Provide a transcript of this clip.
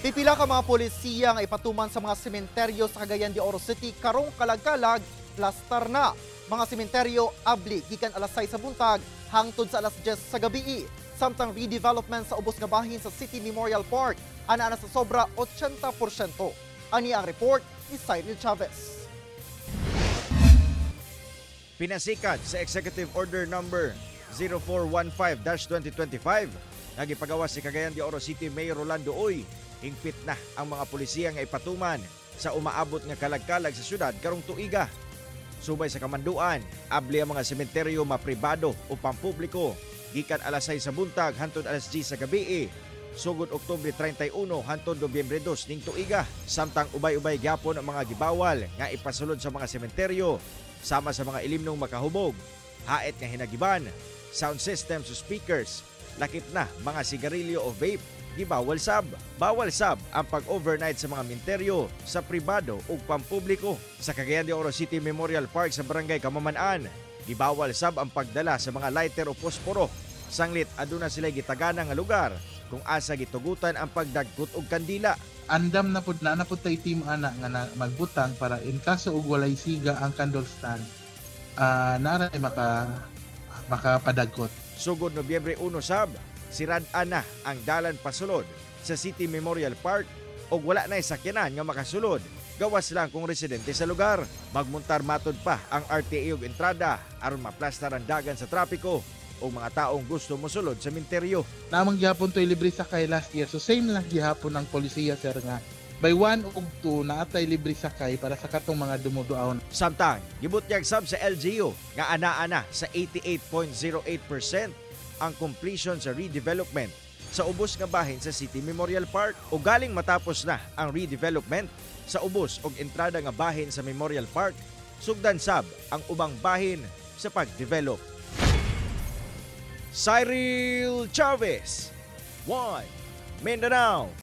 Pipila ka mga polisiya nga ipatuman sa mga sementeryo sa Cagayan de Oro City karong kalag-kalag, plastar na. Mga sementeryo abli gikan alas 6 sa buntag hangtod sa alas 10 sa gabi. Samtang redevelopment sa ubos nga bahin sa City Memorial Park ana na sa sobra 80%. Ani ang report ni Cyril Chavez. Pinasikat sa Executive Order Number 0415-2025 nga gipagawas si Cagayan de Oro City Mayor Rolando Uy, hingpit na ang mga polisiya nga ipatuman sa umaabot nga kalagkalag sa syudad karong tuiga. Subay sa kamanduan, abli ang mga sementeryo, mapribado o pampubliko, gikan alas 6 sa buntag hantod alas 10 sa gabi sugod Oktubre 31 hantod Nobyembre 2 ning tuiga. Samtang ubay-ubay gyapon ang mga gibawal nga ipasulod sa mga sementeryo sama sa mga ilimnong makahubog, hait nga hinagiban, sound systems o speakers, lakip na mga sigarilyo o vape, gibawal sab. Bawal sab ang pag-overnight sa mga minteryo sa pribado ug pampubliko. Sa Cagayan de Oro City Memorial Park sa Barangay Kamaman-an, gibawal sab ang pagdala sa mga lighter o posporo. Sanglit aduna sila gitagana nga lugar kung asa gitugutan ang pagdagkot og kandila. Andam na pud na pud tay team ana nga na, magbutang para in kaso og walay siga ang candle stand, naray makapadagkot. Sugod Nobyembre 1 sab, sirad na ang dalan pasulod sa City Memorial Park ug wala na sakyanan nga makasulod gawas lang kung residente sa lugar. Magmuntar matod pa ang RTA og entrada aron maplastar ang dagan sa trapiko o mga taong gusto mosulod sa minteryo. Namang gihapon to'y libre sakay last year. So same lang gihapon ang polisiya, sir, nga by 1 ug 2 na atay libre sakay para sa katong mga dumuduaw. Samtang gibutyag sab sa LGU nga ana-ana sa 88.08% ang completion sa redevelopment sa ubos nga bahin sa City Memorial Park, o galing matapos na ang redevelopment sa ubos og entrada nga bahin sa Memorial Park, sugdan sab ang ubang bahin sa pagdevelop. Cyril Chavez, 1 Mindanao.